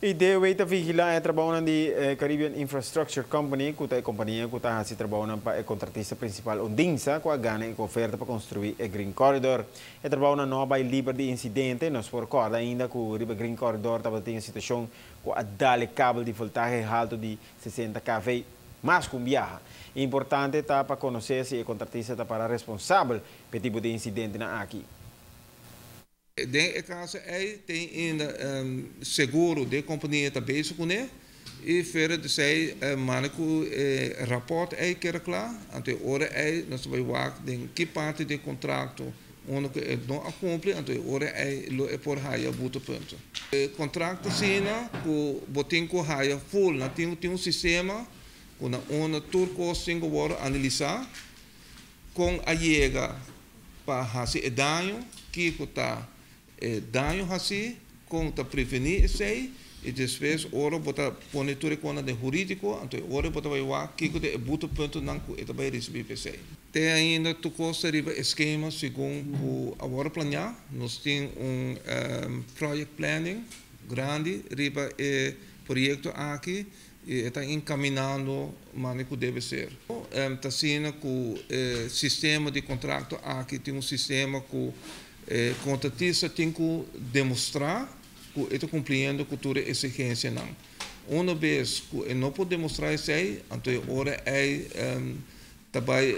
E DOW ta vigilá e trabounan di Caribbean Infrastructure Company, ku ta e kompania ku ta hasi trabounan pa e kontratista prinsipal Odinsa, ku a gana e oferta pa konstruí e Green Corridor. E trabounan no a bai liber di insidente. Nos por kòrda ainda ku riba Green Corridor tabatin e situashon ku a dal e kabel di voltahe haltu di 60 kV mas ku un biaha. Importante ta pa konosé si e kontratista ta para responsabel pa e tipo di insidentenan aki. Den e kaso ei tin ainda seguro di e kompania ta bezig kuné i verder di esei manda ku e rapòrt ei keda kla, anto e ora ei nos ta bai wak den ki parti di e kontrakto unda ku e no a kumpli, anto e ora ei lo e por haya boetepunten. E kontrakto asina ku bo tin ku haya full, nan tin tin un sistema ku na unda tur kos tin ku wòrdu analisá kon a yega pa hasi e daño, kiko ta e daño hasí, kon ta prevení esei, i despues ora bo ta pone tur e kosnan den hurídiko, anto e ora bo ta bai wak kiko ta e boetepuntennan ku e ta bai risibí pa esei. Te ainda tur kos ta riba e skema segun ku a wòrdu planeá. Nos tin un project planning grandi riba e proyekto aki i e ta enkaminando manera ku debe ser. Ta asina ku e sistema di kontrakto aki tin un sistema ku e kontratista tin ku demostrá ku e ta kumpliendo ku tur e eksigensianan. Una bes ku e no por demostrá esei, anto e ora ei ta bai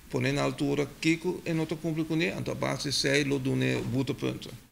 pone na altura kiko e no ta kumpli kuné, anto a base di esei lo dun'é boetepunten.